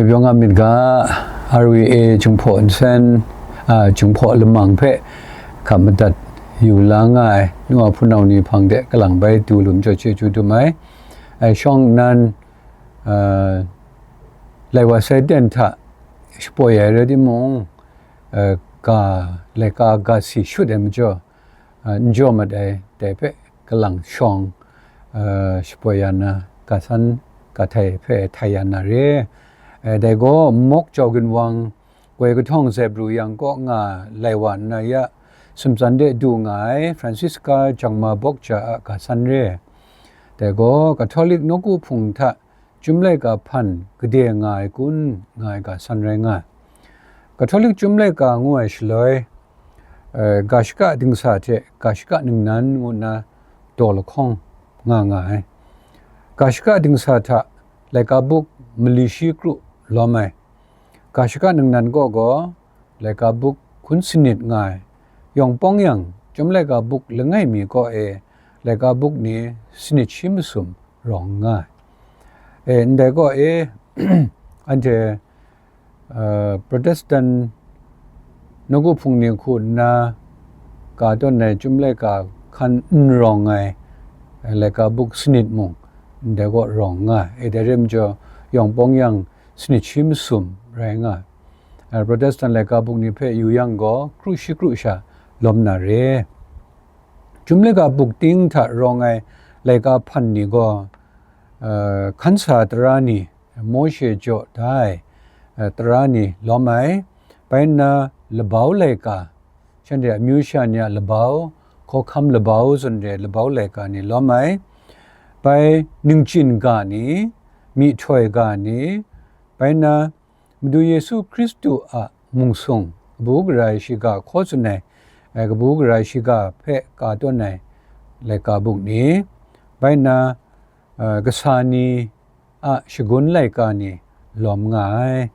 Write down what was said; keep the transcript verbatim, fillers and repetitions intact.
Yawng a myit ga, R V A Jinghpaw Nsen, a, Jinghpaw Lamang hpe hkap madat yu la nga ai nu a hpunau ni hpang de kalang bai du lu majaw chyeju dum ai. Ai shawng nnan, a, lai wa sai ten hta shapoi ai rai timung, a, ga, laika ga si shut ai majaw, a, n jaw mat ai, dai hpe kalang shawng, a, shapoi ya na, ga san, ga htai hpe htai ya na re. A, dai gaw Mawk Jau Ginwang, Woi Kahtawng Zebru Yang kaw nga lai wa nna ya, sumtsan de du nga ai Francisca Jangma Bawk Ja a ga san re. Dai gaw Catholic nawku hpung hta Chyum laika hpan gade nga ai kun, nga ai ga san rai nga ai. Catholic Chyum laika ngu ai shaloi, eh, ga shaka dingsa hte ga shaka ningnan ngu nna daw lahkawng nga nga ai. Ga shaka dingsa hta laika buk mali shi kru lawm ai. Ga shaka ningnan kaw gaw, laika buk hkun sanit nga ai. Yawng pawng yang, Chyum laika buk langai mi kaw e laika buk ni sanit shi masum rawng nga ai. E, ndai kaw e, anhte, uh, Protestant nawku hpung ni hku nna, ka tawn ai Chyum laika hkan n rawng ai, eh, laika buk sanit mung, ndai kaw rawng nga ai. E, dai rai majaw, yawng pawng yang, sanit shi masum rai nga ai. Protestant laika buk ni hpe yu yang gaw, kru shi kru sha lawm na re. Chyum laika buk ting hta rawng ai laika hpan ni gaw, eh, hkan sa tara ni, Mawshe jaw da ai, eh, tara ni lawm ai. Bai nna, labau laika, shanhte amyu sha ni a labau, hkawhkam labau zawn re labau laika ni lawm ai. Bai ningchin ga ni, myihtoi ga ni, bai nna Madu Yesu Hkristu a mungsung, kabu gara ai shiga hkaw tsun ai, eh, kabu gara ai shiga hpe ka tawn ai laika buk ni, bai nna, eh, kasa ni a shagun laika ni lawm nga ai.